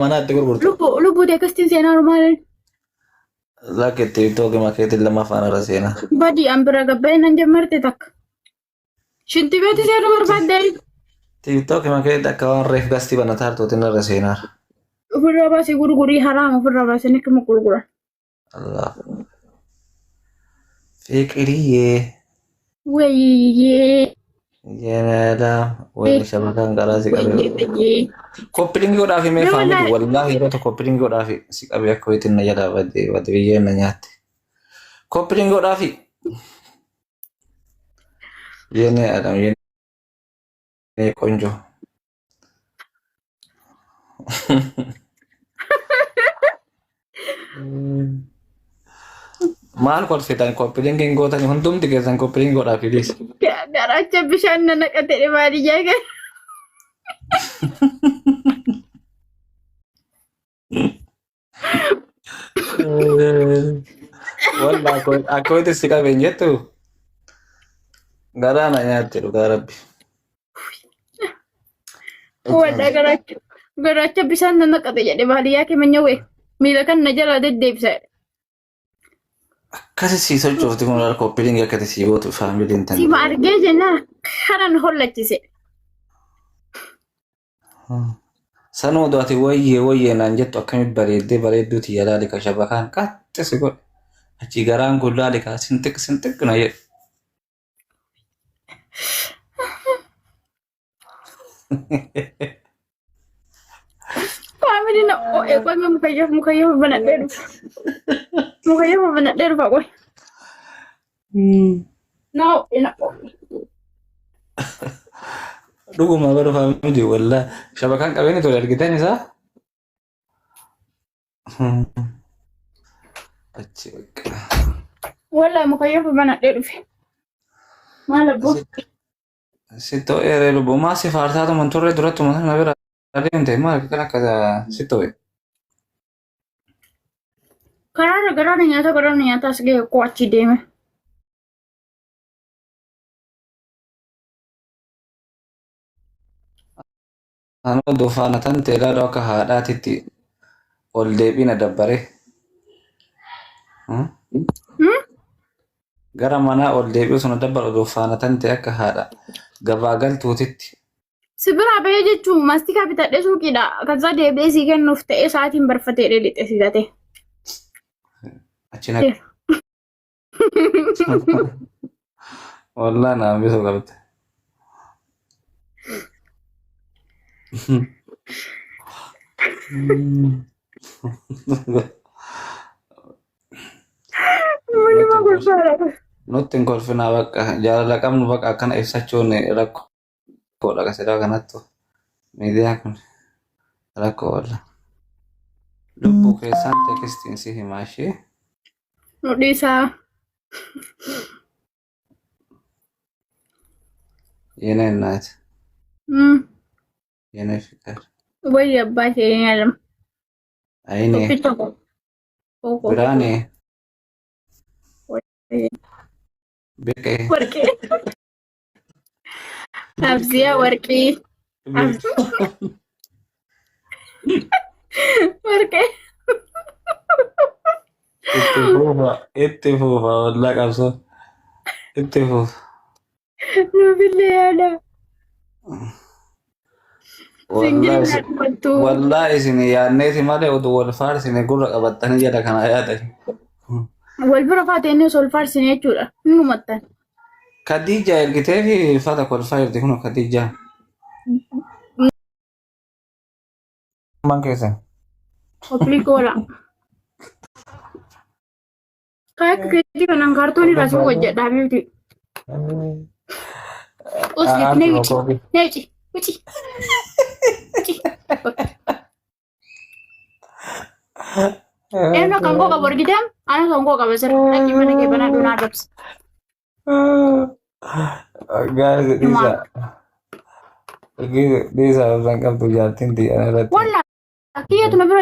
Manaatti gurgurta. Lubbuu lubbuu teekastiin seenaa normaaleen. Lakki TikTok makeetiin lama afaan irra seenaa. Badii an bira gabba'ee nan jammarte takka. Shinti beeti seenuu barbaaddee. TikTok makeetti akka waan reef gastii banataa hartootiin irra seenaa. Ofirraa baasii gurgurii haraam ofirraa baasanii akkuma gurguran. Allah. Fiqiriyyee. Wayyee. Yeneedha. Wayni shabakaan karaa si qabee. Wayyee. Koppilingi godhaafi mee Nama faamili laa- wallaahi yeroo tokko koppilingi godhaafi si qabee akka wayitiin na jalaa badde badde biyyeen na nyaatte. Koppilingi godhaafi. Yenee adam yenee qonjo. Maal kolfitan koppilingi hin gootani hundumti keessan koppilingi godhaafi please. Garaacha bishaan na naqate baadiyyaa keessa. Wallah akka wayitti si qabeen jettu garaa na nyaatte dhugaa rabbi. Wallah garaacha garaacha bishaan na naqate jedhe baadiyyaa kee manyawee miila kan na jalaa deddeebisa. Akkasi sii sochoofti kun laal koppiliin akkati sii gootu faamiliin tan. Sima argee jennaan kanan hollachise. Sanuu odoo ati wayyee wayyee naan jettu akkamitti bareeddee bareedduu tiyya laali ka shabakaan qaxxi si godhe. Achi garaan kun laali ka sinxiq sinxiq na jedhe. Faamiliin na oo'ee qoy mukayyaaf mukayyaaf banadhee dhufa. Mukayyaaf banadhee dhufa qoy. Na oo'ee na oo'ee. Dhuguma bara faamilii wallaa shabakaan qabeenya ture argitan isaa. Achi bakka. Wallah mukayyaaf banadhee dhufe. Maal abboo? Si to'eere lubbu maa si faarsaa tuman turre durattuma sana bira adeemte maal kan akka si to'e. Karaarra garaana nyaata garaana nyaata as ga'e koo achi deeme. Anoo dofaana tan ta'e ilaalu akka haadhaatitti ol deebiina dabbare. Hmm? Gara manaa ol deebi'u sana dabbaru dofaana tan ta'e akka haadha gabaa galtuutitti. Si biraa bahee jechuun maastikaa bitadhee suuqiidha. Kaza deebi'ee sii kennuuf ta'ee sa'aatiin barfatee lixe si gate. Achi na Wallah na hambisuu qabde. Manuma gurbaadha. Nutti hin kolfinaa bakka jaalala qabnu bakka akkana ibsachuun rakkoodha kasilaa kanattu miidiyaa kun rakkoo walla. Lubbuu keessaan tekstiin si himaa ishee. Nu dhiisaa. የኔ እናት Mm. የኔ ፍቅር Wayyi abbaa keenya lama. አይኔ Tokkicha koo. Koo. ብርሃኔ Wayyi. ብቄ Warqee. Abziyaa warqii. Warqee. Itti fuufa itti fuufa wallaa qabsoo itti fuufa. Nuufillee yaada. Wallaa Singilin isin dhumattuu. wallaa isin yaadneeti malee oduu wal faarsine gurra qabattanii jala kana yaadani. Wal bira faate inni osoo ol faarsine jechuudha. Hin dhumattan. Khadija ergitee fi fata kolfaa jirti kun Khadija. Man keessan. Qophii goola. Kan akka keetii kanaan kaartoonii irraa si hojjedha habiibti. Us ne wici ne wici wici. Wici. Eenyu kan koo qabu argiteem ana kan koo qaba sirri dhaqii mana kee banaa dhunaa arrabsa. Gaari dhiisa. Dhiisa osoo hin qabdu jaartiin tiyya irratti. Walla kiyyatu na bira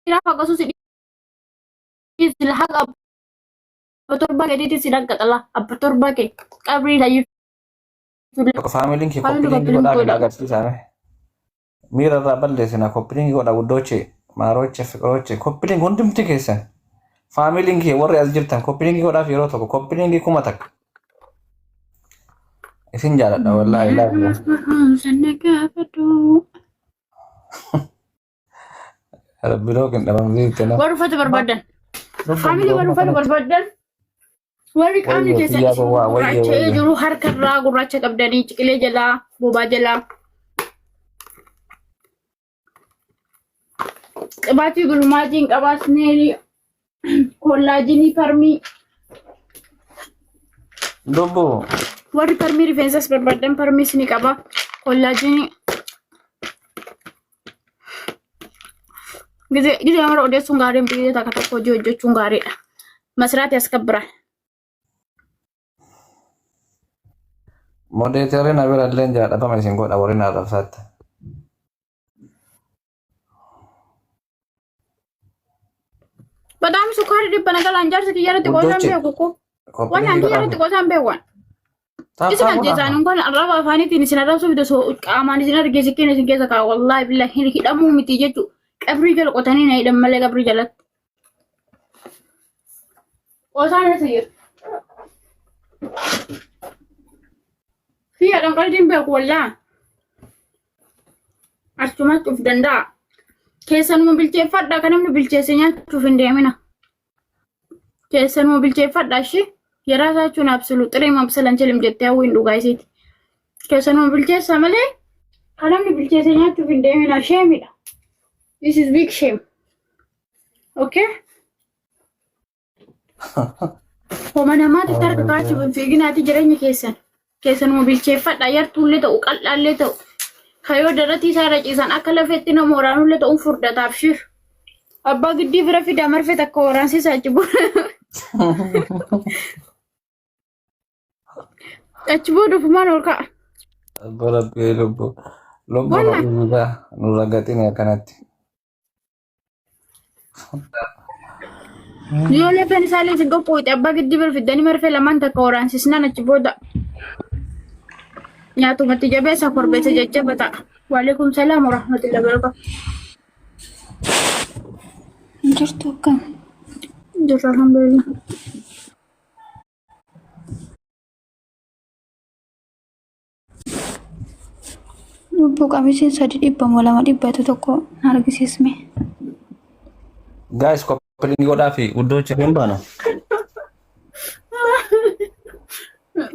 jira akkasumas dhiisi haqa abba torbaa keetiitti si dhaqqaxala abba torbaa kee qabrii layyuu. Faamiliin kee Faamilii koppiliin koppiliin godhaa godhaa. agarsiisaa mee. Miira irraa balleessina copy link godha guddooche maaroche fiqirooche copy link hundumti keessan faamiliin kee warri as jirtan copy link godhaaf yeroo tokko copy link 1000 isin jaaladha wallaahi love you. Sanna gaafadhu. Rabbi lookin dhabamsiifte na. Warri uffata barbaadan. Faamilii warri uffata barbaadan. Warri qaamni Wayyoo keessan kiyyaa isin gowwaa wayyoo gurraacha'ee wayyoo. jiru harkarraa gurraacha qabdanii ciqilee jalaa bobaa jalaa. Qibaatii gulmaatiin qabaasneerii kollaajinii parmii Lubbu warri parmii rifeensas barbaadan parmiis ni qaba. Kollaajinii gizee gizee mara odeessuun gaariin biyya takka tokko hojii hojjechuun gaariidha. Masiraati as kabbira. Modeetarri na bira illee jira dhabama isin godha warri na arrabsaatti. Badaam sukkaari dhibba nagalaan jaarsa kiyya irratti qoosaan Guddooche beeku ko. copy link Waan kiyya irratti godhaaf. qoosaan beeku. Isin Taaptaa ajjeesaan godhaaf. kun arraba afaaniitiin isin arrabsuuf osoo qaamaan isin argee sikkeen isin keessa kaa wallaahi billahi hidhamuu miti jechuudha. Qabrii jala qotanii na hidhan malee qabrii jalatti. Qoosaan isa jira. Kiyyaadhaan qaldiin beeku wallaa. Achumatti of danda'a. Keessanuma bilcheeffadha kan namni bilcheesse nyaachuuf hin deemina. Keessanuma bilcheeffadha ishee yeroo isaa jechuun absulu xiree mabsalan chilim jettee hawwiin dhugaa isiiti. Keessanuma bilcheessa malee kan namni bilcheesse nyaachuuf hin deemina sheemidha. This is big shame. Okay? Homa namaatti harka kaa'achuuf hin fiiginaati jireenya keessan. Keessanuma bilcheeffadha yartuullee ta'u qal'aallee ta'u. Kayoo daratii isaa irra ciisan akka lafeetti nama waraanullee ta'uun furdataaf shir. Abbaa giddii bira fidaa marfee takka waraansiisa achi booda. Achi booda ofumaan ol ka'a. Abbo Rabbi lubbu lubbu Walla nurra gaxine akkanatti. Yoo lafeen isaallee isin qoqqooyte abbaa giddii bira fiddanii marfee lamaan takka waraansisnaan achi booda nyaatumatti jabeessa korbeessa jajjaba ta'a. Waalaikum salaam warahmatullahi wabarakatuh. Jirtu akkam? Jirra alhamdulillah. Lubbuu qamisiin sadi dhibba moo lama dhibbatu tokko na argisiisme. Guys, copy link godhaa fi guddoocha hin baana.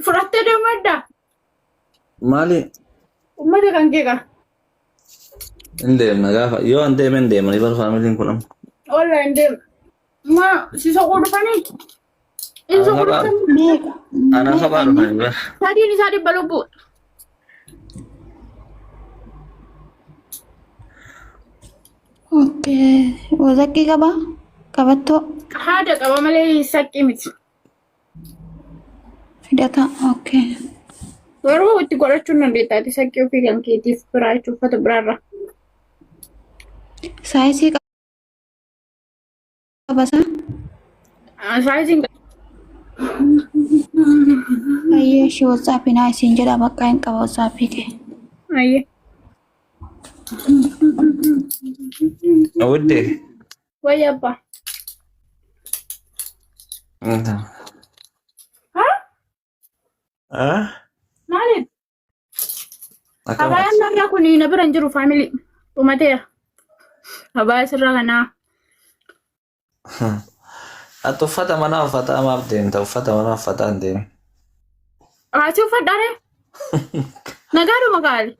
Fudhattee deemuu eddaa? Maali? Uummata kan kee qaba. Hin deemna gaafa yoo an deeme hin deemani bar faamiliin kun amma. Wallahi hin deemu. Ma si soquu dhufanii? Inni soquu Ana dhufanii? Meeqa? ana Meeqa kophaa inni? dhufani bar. Sadiin isaa dhibba lubbuu. Okay. Wazaqqii qabaa? Qabattoo? Haada qaba malee saqqii miti. Fidata? Okay. Garuu itti godhachuun dandeettaati saqqii ofii kan keetiif biraa jechuun uffata biraarra. Saayisii qaba isaa? Saayiziin Ayyee ishii WhatsApp naa isiin jedha bakka hin qaba WhatsApp kee. Ayyee. Wudde. Wayya abbaa. Haa? Ah? Maaliif? Akkam Abaayaan narraa kun na bira hin jiru faamilii. Dhumateera. Abaayaa sirraa kanaa. Ati uffata manaa uffataa maaf deemta? Uffata manaa uffataa hin deemu. Haati uffadhaare? Nagaadhuma gaali.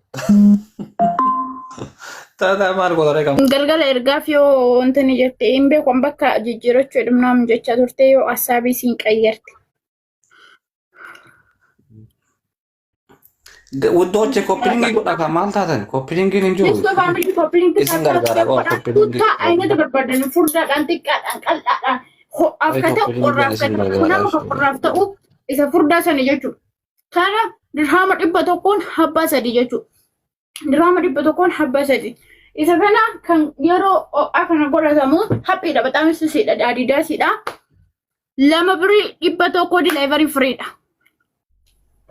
Taataa maal godhare kam? Galgala ergaaf yoo wanta ni jette hin beeku an bakka jijjiirachuu jedhamnaam jechaa turte yoo asaabii siin qayyarte. Wuddooche copy link godha kan maal taatan? Copy linkiin hin jiru. Next family copy link Isin gargaara qaba copy link. Kuttaa aynata barbaadan furdaadhaan xiqqaadhaan qal'aadhaan ho'aaf Wayi ka ta'u copy linkiin qorraaf ka isin ta'u gargaara. nama kan qorraaf ta'u isa furdaa sana jechuudha. Kana dirhaama 100n habbaa sadii jechuudha. Dirhaama 100n habbaa sadii. Isa kana kan yeroo ho'aa kana godhatamu haphiidha baxaam sisiidha adidaasiidha. Lama birii 100 delivery freedha.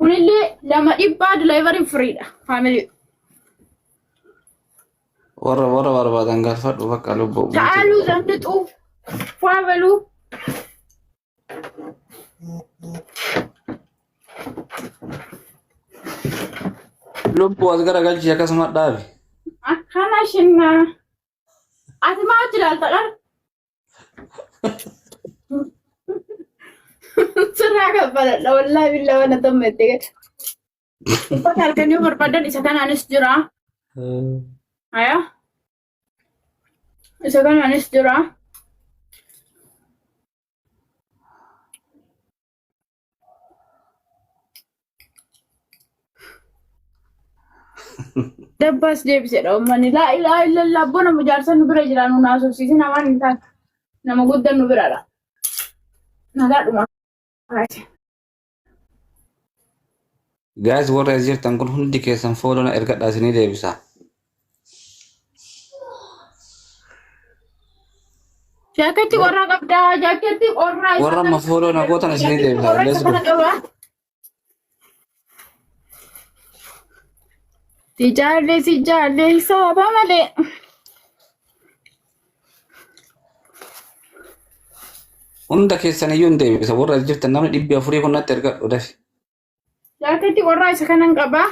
Kunillee lama dhibbaa delivery freedha. Faamilii. Warra warra barbaadan galfadhu bakka lubbuu mootii Ta'aaluu godha. zandixuu faa baluu. Lubbuu as garagalchi akkasuma dhaabi. Akkana shinnaa. Ati maa achi ilaalta qara? Sirraa kaffaladha wallaahi billaa waan atammatte. Uffata halkanii yoo barbaadan isa kanaanis jira. Haya. Isa kanaanis jira. Dabbaas deebisedha uummanni. Laa ilaaha illallah abboo nama jaarsa nu bira jira nu naasofsiisin hamaan hin taane. Nama guddaa nu biradha. Nagaadhuma. Guys warra as jirtan kun hundi keessan follow na ergadhaa isinii deebisa. Jaakkeetti qorraa qabdaa. Jaakkeetti qorraa isa Warra amma kana. follow na gootan isinii Jaakkeetti deebisa. qorraa isa Let's go. kana qaba. Si jaalle si jaalle saba malee. Hunda keessan iyyuu hin deebisa. Warra as jirtan namni 400 kun natti ergadhu dafi. Jaakkeetti qorraa isa kanan qaba.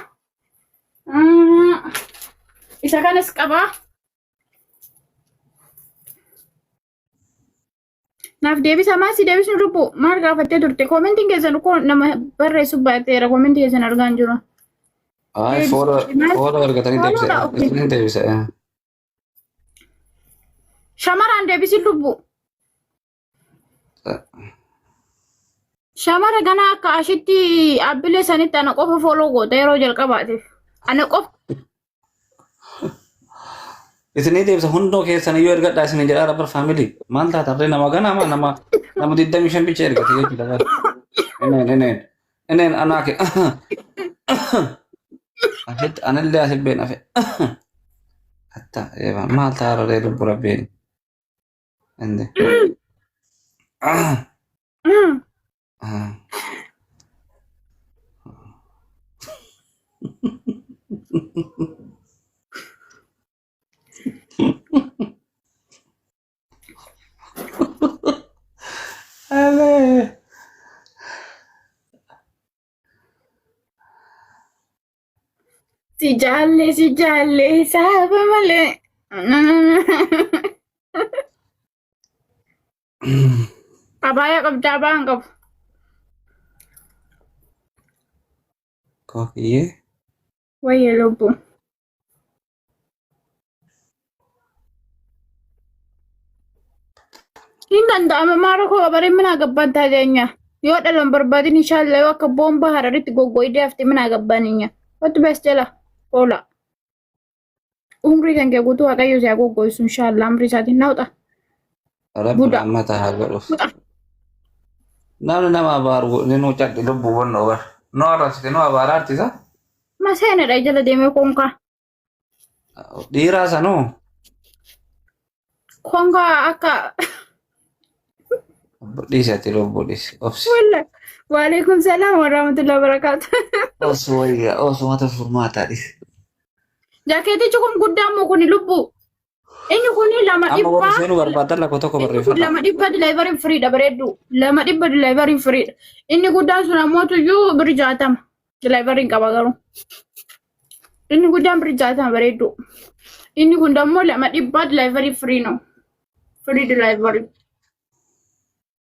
Isa kanas qaba. Naaf deebisa maal si deebisnu lubbu maal gaafattee turte koomentiin keessan koo nama barreessu baay'ateera koomentii keessan argaa hin jiru. Ay, Deebisa follow maal follow ergatanii deebisa. fooloodha okay. Isin deebisa. Shamaraan deebisin lubbu. Shamara ganaa akka ashitti abbilee sanitti ana qofa follow goota yeroo jalqabaatiif. Ana qofa. Isinii deebisa hundoo keessan iyyuu ergadhaa isin jedhaa rabbar faamilii. Maal taata ree nama ganama nama nama 25 bicha ergate jechuudha bara. Ineen ineen ineen anaa kee asitti anillee asi been afe. Hatta maal taara ree lubbu rabbiin. Inde. Alee. Si jaalle si jaalle saba malee. Abaayaa qabda abaa hin qabu. Kofiyyee. Wayya lubbu. Hin danda'ama maara koo qabaree mina gabbaan taateenya. Yoo dhalan barbaadin inshallah yoo akka boomba hararitti goggoidee hafte mina gabbaan inya. Wattu bees jala oola. Umrii kan kee guutuu waaqayyo si haa goggoisu inshallah amrii isaatiin naawxa. Rabbi Buda. rahmata haa godhuuf. Buda. Namni nama abaaru ni nu cadhi lubbuu wannoo bar. Nu arrabsite nu abaaraartisa. Maseenadha jala deemee konkaa. Dhiiraa sanuu. Konkaa akka Dhiisi ati lubbuu dhiisi. Obsi. walla. Waalaikum salaam warahmatullahi wabarakatuh. Obsi wayya obsumata furmaataa dhiisi. Jaakeetichi kun guddaa immoo kuni lubbuu. Inni kuni lama Amma warri dhibbaa. seenuu barbaadan lakko tokko Inni kun barreeffadha. 200 dilaayivariin firiidha bareeddu. 200 dilaayivariin firiidha. Inni guddaan sun ammoo tuyyuu biri 60. Dilaayivariin qaba garuu. Inni guddaan biri 60 bareeddu. Inni kun dammoo 200 dilaayivariin firii no. Firii dilaayivarii.